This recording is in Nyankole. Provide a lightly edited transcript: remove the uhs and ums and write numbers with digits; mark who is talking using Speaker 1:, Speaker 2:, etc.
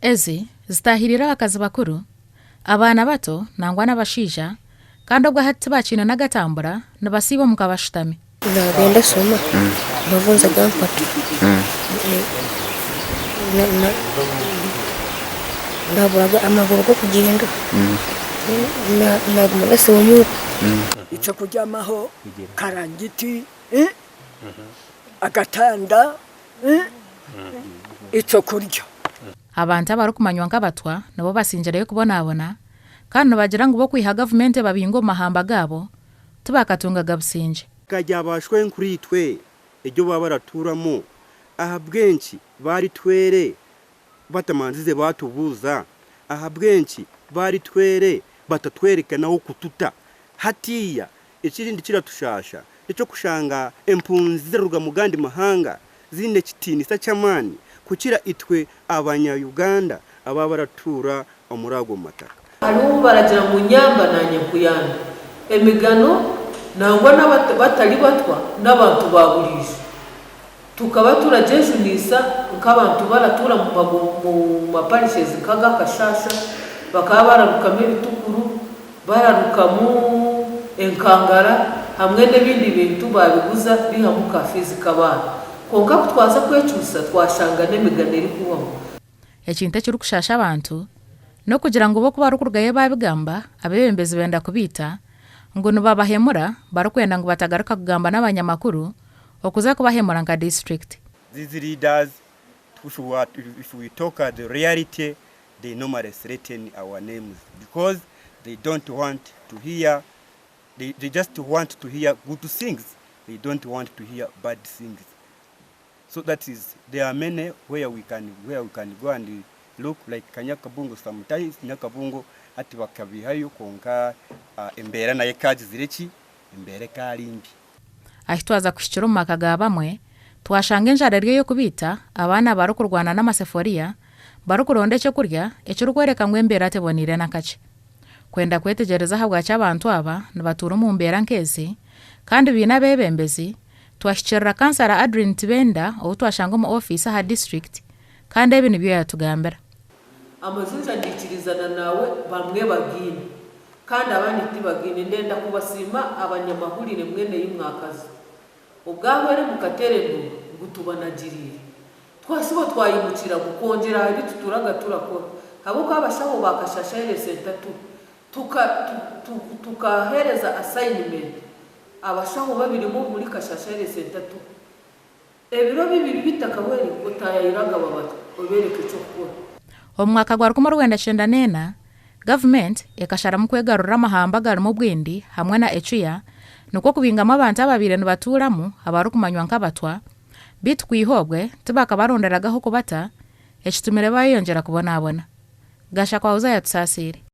Speaker 1: Ezi zitaahiriire abakazi bakuru, abaana bato nangwa n'abashaija kandi obwo hati tibakiine n'agatambura nibasiiba omuka bashutami.
Speaker 2: Nagenda soma amavunza gankwata nabura amaguru g'okugyenda naguma nasiba omuka.
Speaker 3: Eky'okubyamaho, karangiti, akatanda, eky'okurya.
Speaker 1: Abantu abarikumanywa nk'Abatwa nibo basingireyo kubonabona kandi nibagira ngu bo kwiha gavumenti ebabinga omu mahamba gaabo, tibakatungaga busingye.
Speaker 4: Ka ry'abashwenkuriitwe eryo baba baratuuramu, ahabw'enki baaritwere batamanzize baatubuuza? Ahabw'enki baaritwere batatwereka n'ah'okututa? Hatiiya ekirindi kiratushaasha n'eky'okushanga empunzi ziraruga mu gandi mahanga ziine ekitiinisa ky'amaani kukira itwe abanya Uganda ababa baratuura omuri ago mataka.
Speaker 5: Hariho obu baragira ngu nyamba naanye nkuyambe. Emigano nangwa n'abatari batwa n'abantu ba buriijo. Tukaba turagyejunisa nk'abantu baratuura mu maparishes nk'aga Kashasha, bakaba bararukamu ebitukuru, bararukamu enkangara hamwe n'ebindi bintu babiguza bihamu ka fees k'abaana. Kwonka ku twaza kwekyusa twashanga n'emigano erikuhwamu.
Speaker 1: Ekintu ekirikushaasha abantu n'okugira ngu bo ku barikurugayo baabigamba, abeebembezi benda kubaita, ngu nibabahemura barikwenda ngu batagaruka kugamba n'abanyamakuru okuza kubahemura nka disiturikiti.
Speaker 4: These leaders if we if we talk the reality they normally threaten our names because they don't want to hear they, they just want to hear good things they don't want to hear bad things So that is there are many where we can where we can go and look like Kanyakabungo sometimes Nyakabungo hati bakabihayo kwonka embeera nayo ekagizire ki embeera ekaari mbi.
Speaker 1: Ahi twaza kuhikira omu maka ga bamwe, twashanga enjara eri ey'okubaita, abaana barikurwana n'amaseforiya, barikuronda eky'okurya, ekirikworeka ngu embeera teboneire n'akakye. Kwenda kwetegyereza ahabwaki abantu aba nibatuura omu mbeera nk'ezi kandi baine abeebembezi, Twahikirira Kansara Adrine Tibenda ou twashanga omu ofiisi aha disiturikiti kandi ebi nibyo yatugambira.
Speaker 5: Amajunja ndaikirizana naawe bamwe bagaine kandi abandi tibagaine. Ndenda kubasiima abanyamahurire mwena ei mwakaza. Obwahwere mukateera enduuru ngu tubanagiriire. Twashuba twayimukira gukwongyera aha bi tuturaga turakora. Habw'okuba abashaho ba Kashasha Health Centre tu tuka tu tukaheereza assignment Abashaho babirimu omuri Kashasha Health Centre tu ebiro bibiri bitakahwere otayayire agaba batwa obereke ekyokukora.
Speaker 1: Omu mwaka gwa 1994, gavumenti ekasharamu kwegarurira amahamba agarimu obwindi hamwe na ecuya nikwo kubingamu abantu ababaire nibatuuramu abarikumanywa nk'Abatwa beitu kwiha obwe tibakabaronderaga ah'okubata ekitumire bayeyongyera kubonabona. Gashakwa Hosea Tusaasiire.